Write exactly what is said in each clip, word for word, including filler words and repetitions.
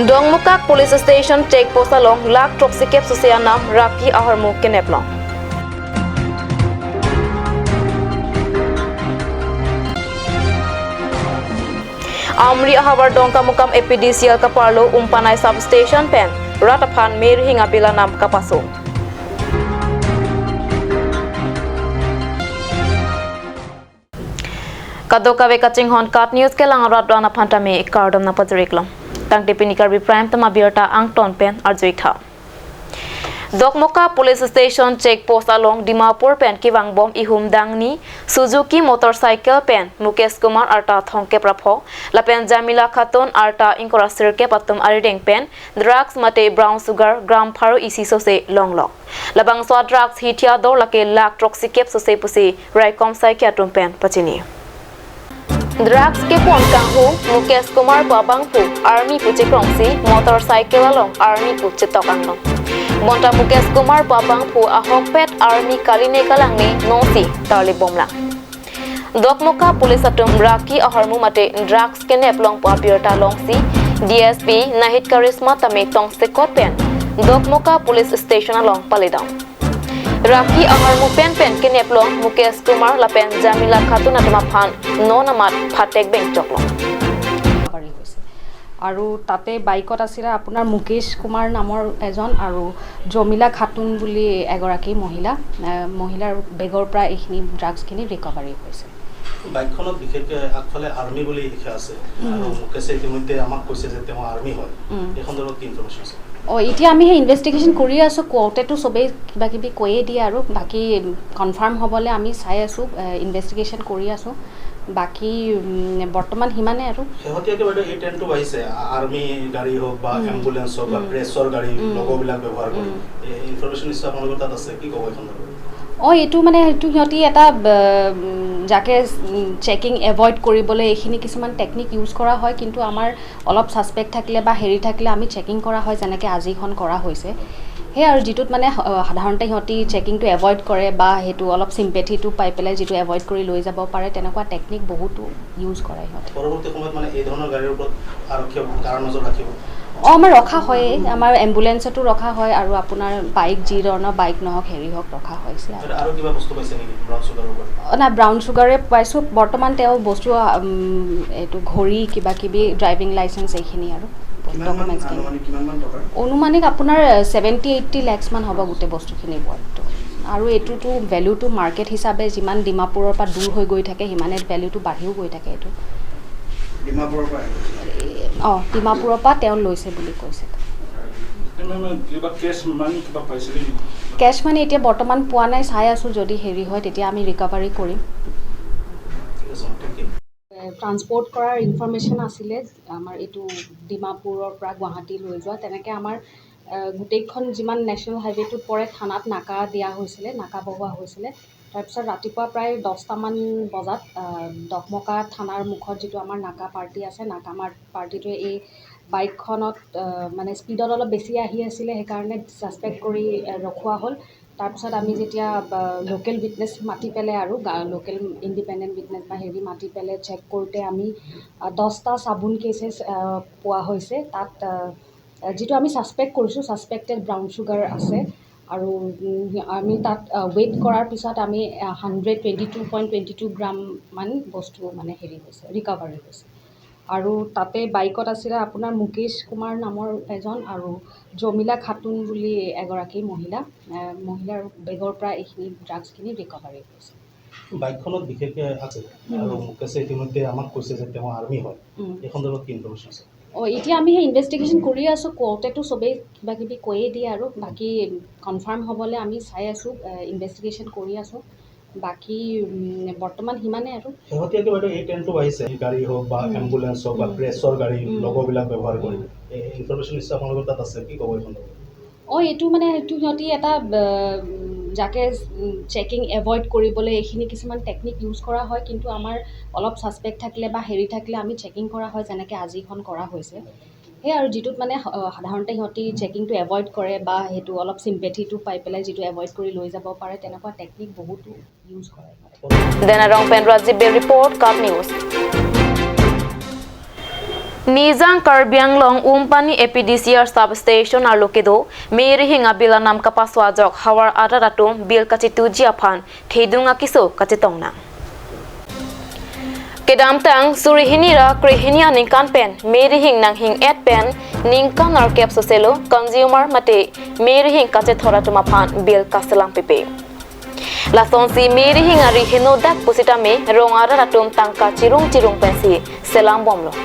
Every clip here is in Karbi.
Dokmoka Police Station Check Post along lakh throksikep suse anam raki ahormu kenep long. Amri ahavar Dongkamukam A P D C L kaparlo Umpanai Substation pen rat aphan merhing abill anam kapaso. Kadokave kachinghon KAT News kelang arat do-an aphan tame kardom nangpajir-iklong. Tangte pini Karbi Prime Time abirta angton pen arju-ik tha. Dokmoka Police Station Check Post along Dimapur pen kevangbom ihum dangni Suzuki motorcycle pen Mukesh Kumar arta thomkep ra pho lapen Jamila Khatun arta ingkoi ra sirkep atum arideng pen drugs mate brown sugar gram pharo isi sose longlok. Labangso a drugs hithi ador lake lakh throksikep sose pusi raikom saike atum pen pachini. Drugs kepon kanghu Mukesh Kumar pu abangphu army pu chekrongsi motorcycle along army pu chetok anglong. Bonta Mukesh Kumar pu abangphu ahokpet army kaline kalangne nosi tarlip bomlang. Dokmoka Police atum raki ahormu mate drugs kenep long pu abirta longsi D S P Nahid Karishma tame tongsekot pen Dokmoka Police Station along paledam. Raki ahormu pen pen kenep long Mukesh Kumar lapen Jamila Khatun atum aphan non amat phatek bengchok long. Recovery হৈছে। আৰু তাতে বাইকত আছিলে আপোনাৰ মুকেশ কুমাৰ নামৰ এজন আৰু জমিলা খাতুন বুলি এগৰাকী মহিলা। আহ, মহিলাৰ বেগৰ পৰা এইখিনি ড্ৰাগছখিনি ৰিকভাৰী হৈছে। বাইকখনত বিশেষকৈ আগফালে আৰ্মি বুলি লিখা আছে। উম। আৰু মুকেশে ইতিমধ্যে আমাক কৈছে যে তেওঁ আৰ্মি হয়। উম। এই সন্দৰ্ভত কি ইনফৰমেশ্যন আছে? অ, এতিয়া আমি সেই ইনভেষ্টিগেশ্যন কৰি আছোঁ। কওঁতেতো চবেই কিবা কিবি কৈয়ে দিয়ে আৰু বাকী কনফাৰ্ম হ'বলৈ আমি চাই আছোঁ, এ, ইনভেষ্টিগেশ্যন কৰি আছোঁ। বাকী, উম, বৰ্তমান সিমানে আৰু। শেহতীয়াকৈ বাইদেউ এই ট্ৰেণ্ডটো বাঢ়িছে, আ-, আৰ্মি গাড়ী হওক বা উম। এম্বুলেন্স হওক বা উম। প্ৰেছৰ গাড়ী উম। লগোবিলাক ব্যৱহাৰ কৰে। উম। এই ইনফৰমেশ্যন নিশ্চয় আপোনালোকৰ তাত আছে, কি ক'ব এই সন্দৰ্ভত? অ, এইটো মানে সেইটো সিহঁতি এটা, ব-, উম, যাকে, উম, চেকিং এভইড কৰিবলৈ এইখিনি কিছুমান টেকনিক ইউজ কৰা হয়, কিন্তু আমাৰ অলপ ছাছপেক্ট থাকিলে বা হেৰি থাকিলে আমি চেকিং কৰা হয়, যেনেকে আজি এখন কৰা হৈছে। সেই আৰু যিটোত মানে, অ, সাধাৰণতে সিহঁতি চেকিংটো এভইড কৰে বা সেইটো অলপ চিম্পেথিটো পাই পেলাই যিটো এভইড কৰি লৈ যাব পাৰে, তেনেকুৱা টেকনিক বহুতো ইউজ কৰে সিহঁতে। পৰৱৰ্তী সময়ত মানে এই ধৰণৰ গাড়ীৰ ওপৰত আৰক্ষীয়ে কাৰা নজৰ ৰাখিব? অ, আমাৰ ৰখা হয়েই। আমাৰ এম্বুলেন্সতো ৰখা হয় আৰু আপোনাৰ বাইক, যি ধৰণৰ বাইক নহওক, হেৰি হওক, ৰখা হৈছে আৰু। আৰু কিবা বস্তু পাইছে নেকি ব্ৰাউন চুগাৰৰ ওপৰত? অ, নাই, ব্ৰাউন চুগাৰে পাইছোঁ। বৰ্তমান তেওঁ বস্তু, উম, এইটো ঘড়ী, কিবা কিবি, ড্ৰাইভিং লাইচেন্স, এইখিনি আৰু কিমান মান ডকুমেণ্টছখিনি। আনুমানিক কিমান মান টকাৰ? অনুমানিক আপোনাৰ ছেভেণ্টি এইটি লাখছ মান হ'ব গোটেই বস্তুখিনিৰ ওপৰত। আৰু এইটোতো ভেলুটো মাৰ্কেট হিচাপে যিমান ডিমাপুৰৰ পৰা দূৰ হৈ গৈ থাকে, সিমানে ভেলুটো বাঢ়িও গৈ থাকে এইটো। ডিমাপুৰৰ পৰা আহিছে? অ, ডিমাপুৰৰ পৰা তেওঁ লৈছে বুলি কৈছে। মেম, কিবা কেছ মানি কিবা পাইছিলে নেকি? কেছ মানি এতিয়া বৰ্তমান পোৱা নাই, চাই আছোঁ, যদি হেৰি হয় তেতিয়া আমি ৰিকভাৰী কৰিম। ঠিক আছে, থেংক ইউ। এ, ট্ৰান্সপৰ্ট কৰাৰ ইনফৰমেশ্যন আছিলে, আমাৰ এইটো ডিমাপুৰৰ পৰা গুৱাহাটী লৈ যোৱা। তেনেকে আমাৰ, এ, গোটেইখন যিমান নেশ্যনেল হাইৱেটোত পৰে, থানাত নাকা দিয়া হৈছিলে, নাকা বহোৱা হৈছিলে। তাৰপিছত ৰাতিপুৱা প্ৰায় দহটামান বজাত, আ, দকমকা থানাৰ মুখত যিটো আমাৰ নাকা পাৰ্টি আছে, নাকা মাৰ-, পাৰ্টিটোৱে এই বাইকখনত, আ, মানে স্পীডত অলপ বেছি আহি আছিলে, সেইকাৰণে ছাছপেক্ট কৰি, আ, ৰখোৱা হ'ল। তাৰপিছত আমি যেতিয়া, আ, লোকেল উইটনেছ মাতি পেলাই আৰু গা-, লোকেল ইণ্ডিপেণ্ডেণ্ট উইটনেছ বা হেৰি মাতি পেলাই চেক কৰোঁতে আমি, আ, দহটা চাবোন কেছেছ, আ, পোৱা হৈছে। তাত, আ, যিটো আমি ছাছপেক্ট কৰিছোঁ, ছাছপেক্টেড ব্ৰাউন চুগাৰ আছে। আৰু, উম, আমি তাত, আ, ৱেইট কৰাৰ পিছত আমি, আ, hundred twenty two point twenty two gram মান বস্তু মানে হেৰি হৈছে, ৰিকভাৰী হৈছে। আৰু তাতে বাইকত আছিলে আপোনাৰ মুকেশ কুমাৰ নামৰ এজন আৰু জমিলা খাতুন বুলি এগৰাকী মহিলা। আ, মহিলাৰ বেগৰ পৰা এইখিনি ড্ৰাগছখিনি ৰিকভাৰী হৈছে। বাইকখনত বিশেষকৈ আছে উম। আৰু মুকেশে ইতিমধ্যে আমাক কৈছে যে তেওঁ আৰ্মি হয়। উম। এই সন্দৰ্ভত কি ইনফৰমেশ্যন আছে? অ, এতিয়া আমি সেই ইনভেষ্টিগেশ্যন কৰি আছোঁ। কওঁতেতো চবেই কিবা কিবি কৈয়ে দিয়ে আৰু বাকী কনফাৰ্ম হ'বলৈ আমি চাই আছোঁ, এ, ইনভেষ্টিগেশ্যন কৰি আছোঁ। বাকী, উম, বৰ্তমান সিমানে আৰু। শেহতীয়াকৈ বাইদেউ এই ট্ৰেণ্ডটো বাঢ়িছে, গাড়ী হওক বা উম। এম্বুলেন্স হওক বা উম। প্ৰেছৰ গাড়ী উম। লগোবিলাক ব্যৱহাৰ কৰে। উম। এই ইনফৰমেশ্যন নিশ্চয় আপোনালোকৰ তাত আছে, কি ক'ব এই সন্দৰ্ভত? অ, এইটো মানে সেইটো সিহঁতি এটা, ব-, উম, যাকে, উম, চেকিং এভইড কৰিবলৈ এইখিনি কিছুমান টেকনিক ইউজ কৰা হয়, কিন্তু আমাৰ অলপ ছাছপেক্ট থাকিলে বা হেৰি থাকিলে আমি চেকিং কৰা হয়, যেনেকে আজি এখন কৰা হৈছে। সেই আৰু যিটোত মানে, অ, সাধাৰণতে সিহঁতি চেকিংটো এভইড কৰে বা সেইটো অলপ চিম্পেথিটো পাই পেলাই যিটো এভইড কৰি লৈ যাব পাৰে, তেনেকুৱা টেকনিক বহুতো ইউজ কৰে সিহঁতে। Denarong pen Rajiv Bey report, KAT News. Nijang Karbi Anglong Umpani A P D C L substation arlo kedo Mary Hing abill anam kapasua ajok havar arat atum bill kachituji aphan thedung akeso kachetongnang. Kedamtang suri hini ra krehini aningkan pen Mary Hing nanghing-et pen ningkan nerkep soselo consumer mate Mary Hing kachethor atum aphan bill kaselam pipe. Lasonsi Mary Hing ari henodak pusitame rong arat atum tangka chirung chirung pensi selam bomlo.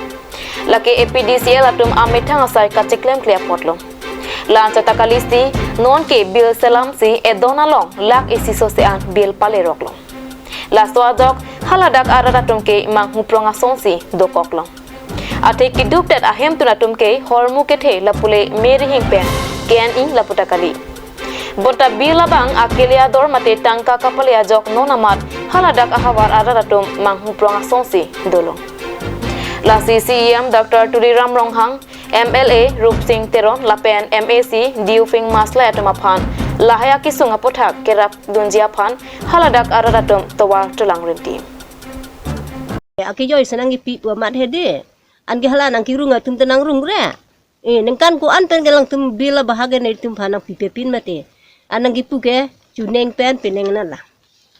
Lake A P D C L atum amethang asai kacheklemkle apotlo. La-anchot ta kalisi nonke bill selamsi edon along lakh isi sose an bill paleroklo. Laso ajok haladak arat atum ke manghuprong asonsi dokoklo. Athe keduk det ahemtun atum ke hormu kethe lapule Mary Hing pen ke-en-i lapu ta kali. Bonta bill abang akele ador mate tangka kapale ajok non amat haladak ahavar arat atum manghuprong asonsi dolo. Lasi C E M Doctor Tuliram Ronghang, M L A Rupsing Teron lapen M A C Diuping Maslai atum aphan lahai akesung aputhak kerapdunji aphan haladak arat atum tovar tolang rinti. Akejoi senang ipi pu amat hedi. Anke hala nangkerung atum ta nangrung re. Eh, ningkan ko-an pen ke alangtum bill abahak ke nelitum aphan nangpipe pin mate. An nangkepu ke chuning pen penang nala.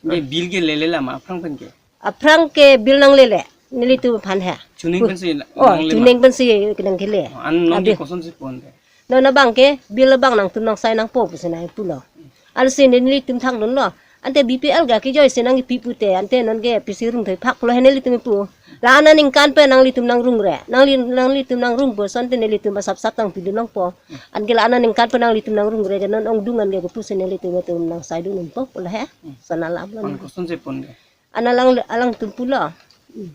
Be bill ke lele la ma aphrang pen ke. Aphrang ke bill nanglele. Nelitum aphan he. Chuning pensi Oh, nanglele ma. Chuning pensi nangkele. An non ke Abi. Kosonsi ponte. Non abang ke bill abang nangtum nangsai nangpo pusi nangpulo. Ansi nelitum thangdunlo. Ante B P L ke akejoi senang ipi pute, ante nonke pisi rung thoi phak pulo he nelitum ipu. La-an aningkan pen nanglitum nangrung re. Nangli, nanglitum nangrung pu asonte nelitum asapsap tang pidun nangpo. Anke la-an aningkan pen nanglitum nangrung re ke non ongdung anke kepusi nelitum atum nangsaidun unpo pulo he. Sana lam lo. An kosonsi ponte. An alang, alangtum pulo. Hmm.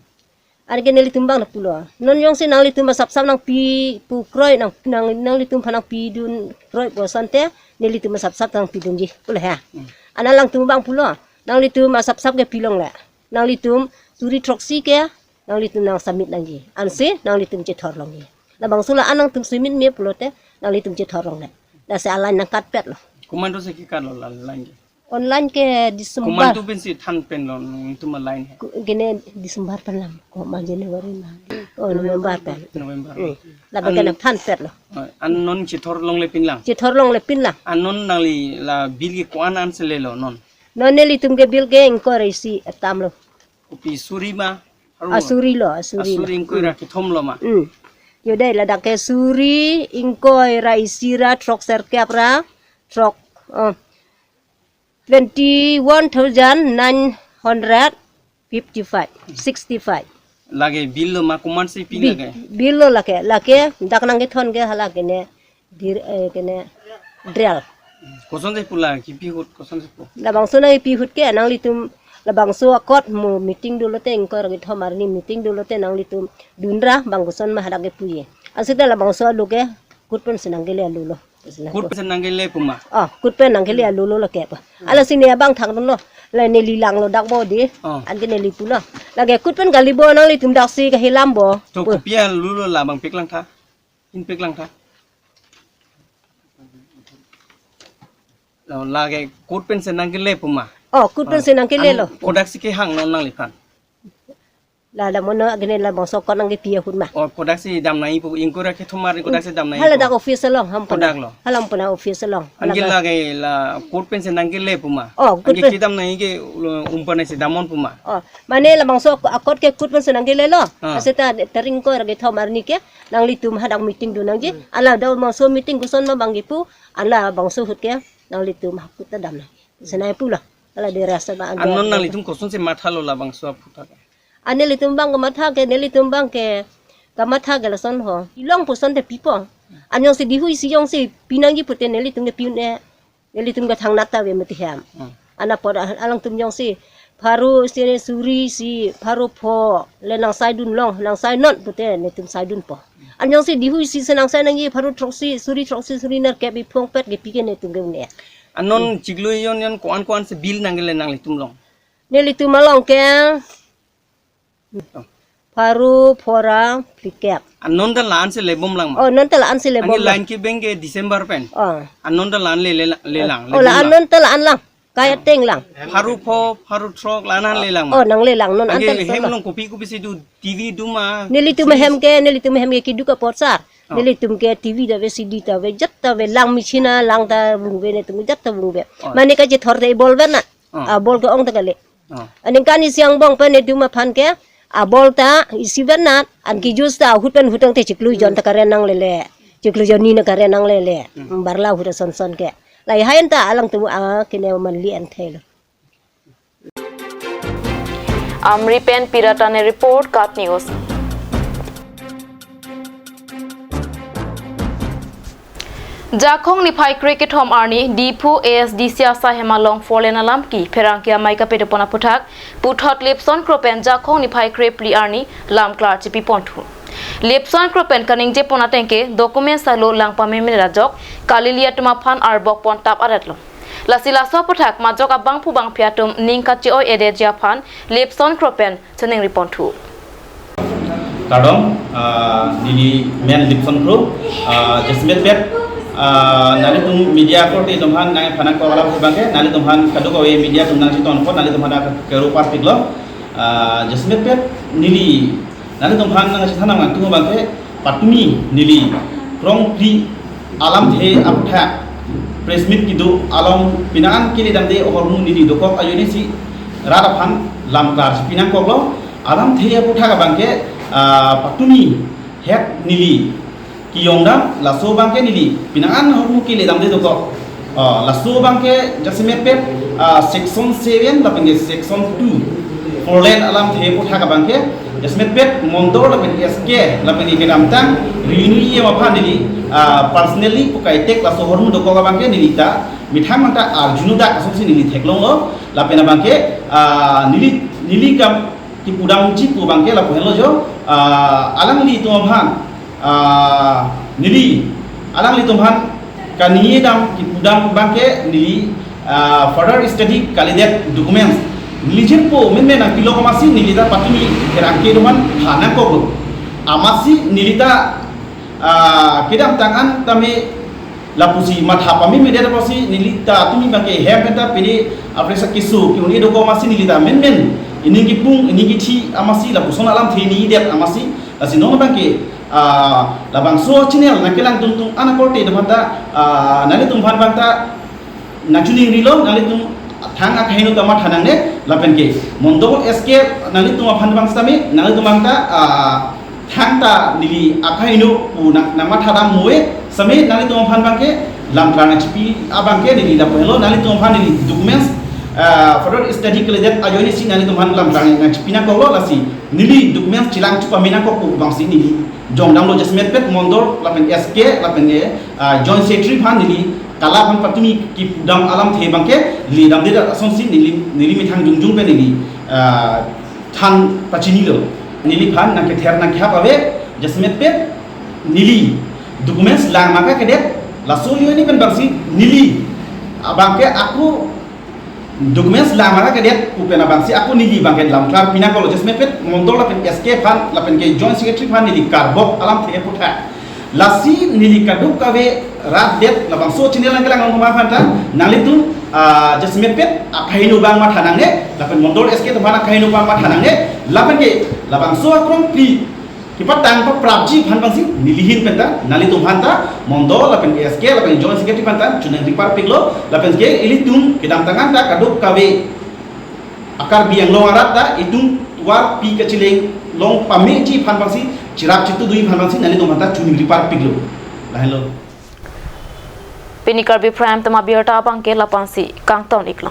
Anke nelitum abang pulo. Non jongsi nanglitum asapsap nangpi pu kroi nang, nang, nanglitum aphan nangpidun kroi pu asonte nelitum asapsap nangpidunji pulo he. Hmm. An alangtum abang pulo. Nanglitum asapsap ke pilongle. Nanglitum suri throksi ke nanglitum nangsubmit nangji. Ansi nanglitum chethor longji. Labangso la-an nangtum submit me pulote nanglitum chethor longle. Lasi a-line nangkatpetlo. Komantu si kekatlo la-, line ke? Online ke December. Komantu pensi than penlo nangtum a-line he? Ku-, kene December pen lang. Ko ma January ma. Oh, November pen. November. Hmm. Lapen An- kena thanpetlo. Oh, an non chethor longle pin lang? Chethor longle pin lang. An non nangli la bill ke ko-an ansi lelo non? Non nelitum ke bill ke ingkoi ra isi atamlo. Kopi suri ma? Haru? Asuri lo, asuri lo. Asuri ingkoi ra kethom lo ma? Hmm. Yo dei ladak ke suri ingkoi ra isi ra throk serkep ra throk. Oh. Twenty one thousand nine hundred fifty five, sixty five. Lake bill lo ma komansi pi Bi-, lake? Bill lo lake, lake dak nangkethon ke hala kene dir, eh, kene drill. Kosonsi pu la kipi ahut kosonsi pu? Labangso nangkipi ahut ke nanglitum labangso akot mo meeting dolote ingkoi ra kethom arni meeting dolote nanglitum dunra bang koson ma hadak kepuji. Asita labangso alo ke kut pensi nangkele alo lo. Kut pensi nangkele pu ma? Oh, kut pen nangkele alo lo lake pa. Ala si ne abang thangdunlo. La neli langlo dak bo di. Oh. Anke neli pulo. Lake kut pen kali bo nanglitum daksi kahilam bo. To Pu. Kopi alo lo labang pik lang tha. In pik lang tha. Lo lake kut pensi nangkele pu ma? Oh, kut pensi nangkele lo. An kodaksi kehang non nangliphan? La la mono agene labangso akot nangkipi ahut ma. Oh, kodaksi dam nangji pu ingkoi ra kethom arni kodaksi dam nangji Hala pu? Dak office along ham puna. Kodak lo? Hala puna office along. Anke Hala lake la kut pensi nangkele pu ma? Oh, kut Anke pen- kedam nangji ke lo Umpani si damnon pu ma? Oh, mane labangso ak-, akot ke kut pensi nangkele lo. Ah. Asita tering ingkoi ra kethom arni ke nanglitum hadak meeting dun nangji. Hmm. Ala do labangso meeting koson ma bang kipu, ala bangso ahut ke nanglitum hakut ta dam nangji. Senai pulo. Ala de rasa ba An non ag-, nanglitum kosonsi mathalo labangso aphuthak? An nelitum abang kamatha ke, nelitum abang ke kamatha ke lason ho. Ilong pu asonte pipo. An jongsi dihui si jongsi pinangji pute nelitum ke pi-un-e. Nelitum ke thangnat ta ave mati hem. Hmm. An apot a-, alangtum jongsi pharo isi suri isi pharo pho le nangsaidun long, nangsainon pute nelitum saidunpo. An jongsi dihui isi si nangsai nangji pharo throksi, suri throksi, suri nerkep iphong pet kepi ke nelitum ke un-e. An non Hmm. chiklo jon jon ko-an ko-ansi bill nangkele nanglitum along? Nelitum along ke Oh. pharo pho ra phlikep. An non ta la-ansi lebom lang ma? Oh, non ta la-ansi lebom Anke lang. Line kebeng ke December pen? Oh. An non ta la-an le, le, le lang, Oh, lebom la-an lang. Non ta la-an lang. Kai ateng lang. Pharo pho, pharo throk la-an le lang ma? Oh, nang le lang non. Anke antan hem lang. Along kopi kopi si do, T V do ma? Nelitum hem ke, nelitum hem ke keduk apot sar. Oh. Nelitum ke T V ta ave, C D ta ave, jat ta ave, lang machine lang ta vungve, netum jat ta vungve. Oh. Mane kachethor ta ibol ver na. Oh. Ah, bol ke-ong ta kali. Oh. Aningkan isi angbong pen netum aphan ke, ah, bol ta isi ver na, anke juice ta ahut pen ahut tangte chiklo jon ta karen nanglele. Chiklo jon ni na karen nanglele. Hmm. Barla ahut ason son ke. Lahai ta alangtum, ah, kene manli an thelo. Amri pen Pirata ne report, KAT News. Jakhong niphai kre kethom arni Diphu A S D C asai hem along four lane alam ke pherangke amei kapedopon aphuthak puthot Lipson Kro pen Jakhong niphai kre phli arni lam klar chipi ponthu. Lipson Kro pen kaningjepon ateng ke document salo lang pameme ajok kalili atum aphan arbok pon tap aret lo. Lasi laso aphuthak majok abangphu bangphi atum ning kache-oi-edeji aphan Lipson Kro pen chiningri ponthu. Kardom, ah, neli men Lipson Kro, ah, jasemet pet, ah, nanglitum media korte atum aphan nangphan nangkok alam abangke, nanglitum aphan kadokave media atum nangchetong apot, nanglitum aphan kero parpiklo, ah, jasemet pet neli nanglitum aphan nangchethan nangtum abangke, patumi neli krong phli alamthe aphuthak press meet kedo along penang an kele damde ahormu neli dokok ajoine si rat aphan lam klar chipi nangkoklo. Alamthe aphuthak abangke, ah, patumi het neli kejong dam, laso abangke neli penang an ahormu kele damde dokok. Ah, laso abangke jasemet pet, ah, section seven lapen ke section two, four lane alamthe aphuthak abangke jasemet pet mondol lapen S K lapen ke kedamtang Renu E M aphan neli, ah, personally pu kaitek laso ahormu dokok abangke neli ta methang manta arjuno dak asonsi neli theklonglo. Lapen abangke, ah, neli, neli kam kepudamji pu abangke lapu henlo jo, ah, alanglitum aphan, ah, neli, alanglitum aphan kaningje dam kepudam abangke neli, ah, further study kalidet documents neli jirpo menmen nangpilok amatsi neli ta patumi pherangke atum aphan phan nangkoklo. Amatsi neli ta, ah, kedamtang an tame lapusi matha pameme det apotsi neli ta tumi abangke hem pen ta pini apresa keso ke-un-e dokok amatsi neli ta menmen ining kipung ining kithi amatsi lapuson alamthe ni det amatsi, lasi non abangke, ah, labangso channel nangkelang tungtung ana korte atum aphan ta, ah, nanglitum aphan abang ta nangchiningrilo, nanglitum thang akaheno ta matha nangne, lapen ke mondol S K nanglitum aphan abang sitame, nanglitum abang ta, ah, thang ta neli akaheno pu nang, nangmatha dam moe, sitame nanglitum aphan abangke lam klar nangchipi abangke neli lapu henlo, nanglitum aphan neli documents, ah, further study kalidet ajoine si nanglitum aphan lam klar nangchipi nangkoklo, lasi neli documents chelang chupame nangkok pu abangsi neli jong damlo jasemet pet mondol lapen S K lapen ke, ah, joint secretary aphan neli kala aphan patumi kepudam alamthe abangke le damde dak asonsi neli, neli methang jongjong pen neli, ah, than pachinilo. Neliphan nangkether nangkehap ave, jasemet pet neli documents lang maka kedet, laso ajoine pen abangsi neli abangke ako documents lang maka kedet pu pen abangsi ako neli abangke lam klar pi nangkoklo, jasemet pet mondol lapen S K aphan lapen ke joint secretary aphan neli karbok alamthe aphuthak. Lasi neli kadokave rat det labangso channel nangkelang nangtum aphan ta nanglitum, ah, jasemet pet akaheno abang matha nangne, lapen mondol S K atum aphan akaheno abang matha nangne, lapen ke labangso akrong phli kepatang paprapji aphan abangsi neli ahin pen ta nanglitum aphan ta mondol lapen S K lapen joint secretary aphan ta choningri parpiklo, lapen ke ilitum kedamtang an ta kadokave a-Karbi Anglong arat ta itum tovar pi kacheleng long pameji aphan abangsi, cherap chitu dui aphan abangsi nanglitum aphan ta choningri parpiklo. Lahenlo. Pini Karbi Prime Time abirta abangke lapu-ansi kangton iklo.